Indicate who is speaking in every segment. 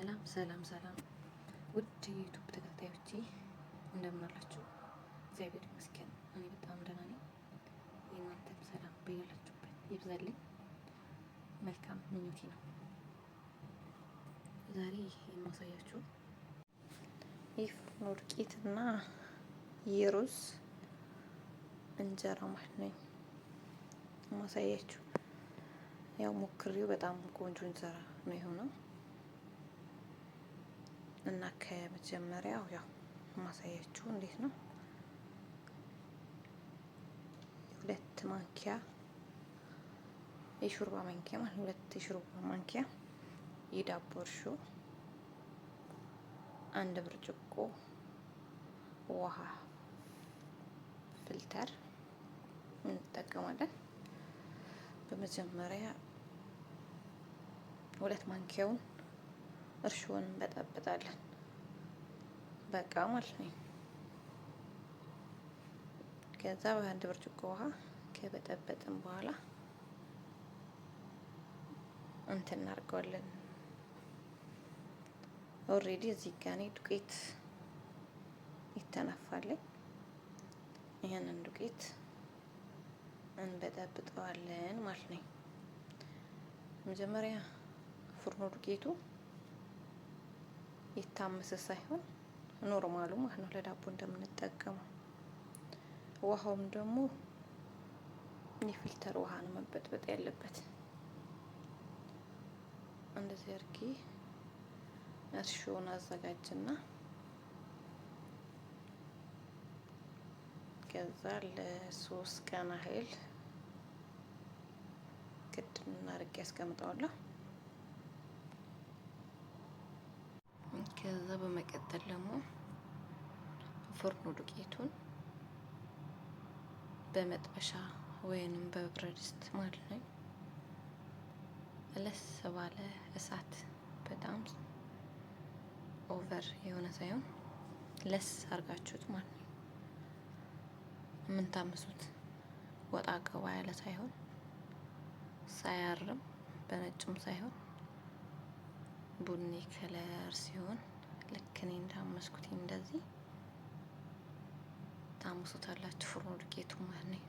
Speaker 1: ሰላም ሰላም ሰላም ውድ የ YouTube ተከታታዮቼ እንደምን አላችሁ? እግዚአብሔር ይመስገን እኔ በጣም ደህና ነኝ። የእናንተም ሰላም በያላችሁበት ይብዛልኝ፣ መልካም ምኞቴ ነው። ዛሬ የማሳያችሁ የፍርኖ ዱቄት እና የሩዝ እንጀራ ማለት ነው የማሳያችሁ። ያው ሞክሬው በጣም ቆንጆ እንጀራ ነው የሆነው እና ከመጀመሪያው ያው ማሳያችሁ እንዴት ነው። ሁለት ማንኪያ የሾርባ ማንኪያ ማለት ሁለት የሾርባ ማንኪያ የዳቦ እርሾ፣ አንድ ብርጭቆ ውሃ filter እንጠቀማለን። በመጀመሪያ ሁለት ማንኪያውን እርሾውን እንበጠብጣለን። በቃ ማለት ነው። ከዛ በአንድ ብርጭቆ ውሃ ከበጠበጥን በኋላ እንትን እናድርገዋለን። Already እዚህ ጋ እኔ ዱቄት ይተነፋለኝ። ይህንን ዱቄት እንበጠብጠዋለን ማለት ነው። መጀመሪያ ፍርኖ ዱቄቱ የታመሰ ሳይሆን normal ኡ ማለት ነው፣ ለዳቦ እንደምንጠቀመው። ውሃውም ደግሞ የ filter ውሃ ነው መበጥበጥ ያለበት። እንደዚህ አድርጌ እርሾውን አዘጋጅና ከዛ ለ3 ቀን ያህል ክድን አድርጌ አስቀምጠዋለሁ። ከዛ በመቀጠል ደግሞ ፍርኖ ዱቄቱን በመጥበሻ ወይንም በብረት ድስት ማለት ነው፣ ለስ ባለ እሳት፣ በጣም over የሆነ ሳይሆን ለስ አድርጋችሁት ማለት ነው የምንታምሱት፣ ወጣ ገባ ያለ ሳይሆን፣ ሳያርም በነጩም ሳይሆን ቡኒ color ሲሆን ልክ እኔ እንዳመስኩት እንደዚህ ታምሱታላችሁ። ፍርኖ ዱቄቱ ማለት ነው።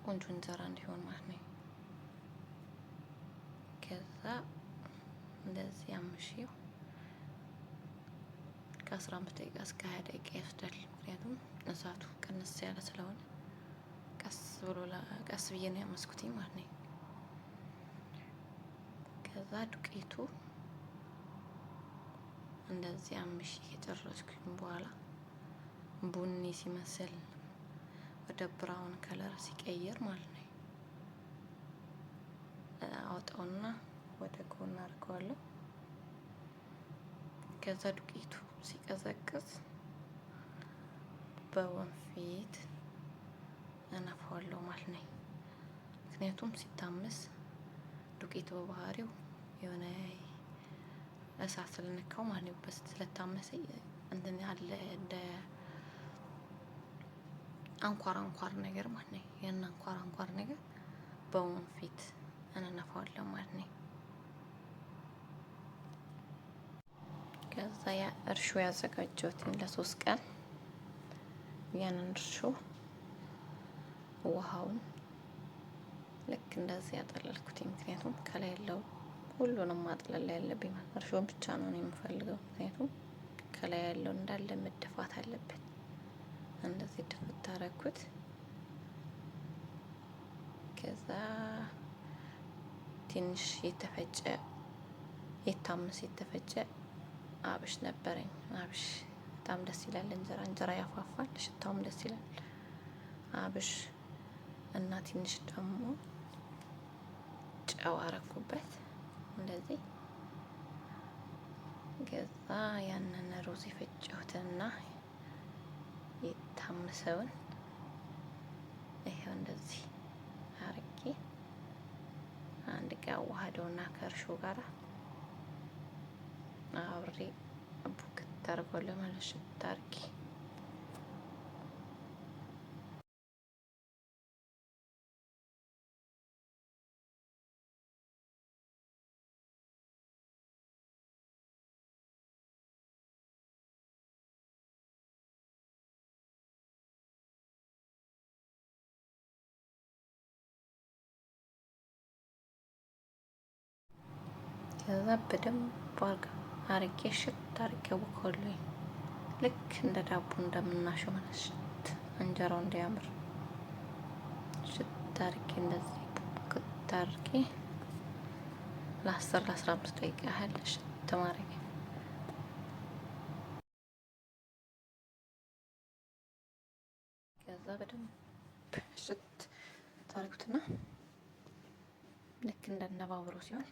Speaker 1: ቆንጆ እንጀራ እንዲሆን ማለት ነው። ከዛ እንደዚህ አምሼው ከ15 ደቂቃ እስከ 20 ደቂቃ ይወስዳል። ምክንያቱም እሳቱ ቀነስ ያለ ስለሆነ ቀስ ብሎ ቀስ ብዬ ነው ያመስኩትኝ ማለት ነው። ከዛ ዱቄቱ እንደዚህ አምሼ ከጨረስኩኝ በኋላ ቡኒ ሲመስል ወደ brown color ሲቀየር ማለት ነው አውጣውና ወደ ጎን አድርገዋለሁ። ከዛ ዱቄቱ ሲቀዘቅዝ በወንፊት እነፋዋለሁ ማለት ነው። ምክንያቱም ሲታመስ ዱቄቱ በባህሪው የሆነ እሳት ስለነካው ማለት ነው፣ ስለታመሰ እንትን ያለ እንደ አንኳር አንኳር ነገር ማለት ነው። ያን አንኳር አንኳር ነገር በወንፊት እንነፋዋለን ማለት ነው። ከዛ ያ እርሾ ያዘጋጀሁትን ለ3 ቀን ያንን እርሾ ውሃውን ልክ እንደዚህ ያጠለልኩት፣ ምክንያቱም ከላይ ያለው ሁሉንም ማጥለል ያለብኝ ማለት እርሾን ብቻ ነው የምፈልገው። ምክንያቱም ከላይ ያለው እንዳለ መደፋት አለበት። እንደዚህ ድፍት አደረኩት። ከዛ ትንሽ የተፈጨ የታመሰ የተፈጨ አብሽ ነበረኝ። አብሽ በጣም ደስ ይላል። እንጀራ እንጀራ ያፏፏል፣ ሽታውም ደስ ይላል። አብሽ እና ትንሽ ደግሞ ጨው አረኩበት እንደዚህ። ከዛ ያንን ሩዝ የፈጨሁትና የታመሰውን ይሄው እንደዚህ አርጌ አንድ ጋ አዋህደውና ከእርሾ ጋራ አብሬ ቡክት አድርጓለሁ ማለት ሽታ አርጌ። ከዛ በደንብ አርጌ ሽት አርጌ አቦካዋለሁኝ። ልክ እንደ ዳቦ እንደምናሸው ማለት ሽት እንጀራው እንዲያምር ሽት አርጌ እንደዚህ ክት አርጌ ለ10 ለ15 ደቂቃ ያህል ሽት ማድረግ። ከዛ በደንብ ሽት ታርጉትና ልክ እንደነባብሮ ሲሆን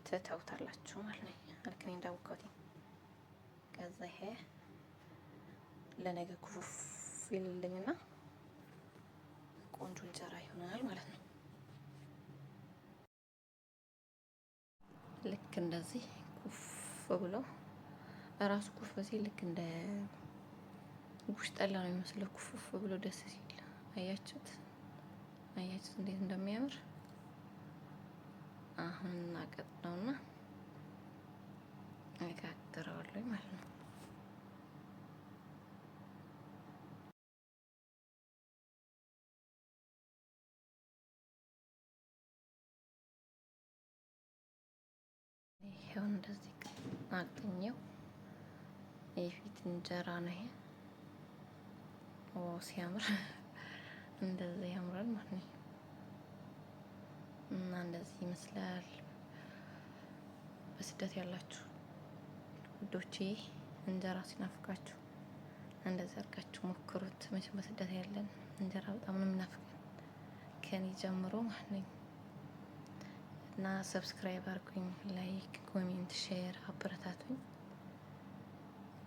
Speaker 1: ትተውታላችሁ ማለት ነው። ልክ እኔ እንዳቦካሁት ከዛ ይሄ ለነገ ኩፍፍ ይልልኝና ቆንጆ እንጀራ ይሆናል ማለት ነው። ልክ እንደዚህ ኩፍ ብሎ እራሱ ኩፍ ሲል ልክ እንደ ጉሽ ጠላ ነው የሚመስለው። ኩፍፍ ብሎ ደስ ሲል አያችሁት? አያችሁት እንዴት እንደሚያምር? አሁን እናቀጥነውና እጋግረዋለሁ ማለት ነው። ይሄው እንደዚህ አቅጥኜው የፊት እንጀራ ነው ይሄ። ኦ ሲያምር! እንደዚህ ያምራል ማለት ነው። እና እንደዚህ ይመስላል። በስደት ያላችሁ ውዶቼ እንጀራ ሲናፍቃችሁ እንደዚህ አድርጋችሁ ሞክሩት። መቼም በስደት ያለን እንጀራ በጣም ነው የሚናፍቀን ከኔ ጀምሮ ማለት ነው። እና subscribe አድርጉኝ፣ like፣ comment፣ share አበረታቱኝ።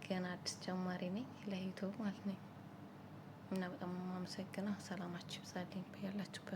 Speaker 1: ገና አዲስ ጀማሪ ነኝ ለ YouTube ማለት ነው። እና በጣም አመሰግናለሁ። ሰላማችሁ ይብዛልኝ በያላችሁበት።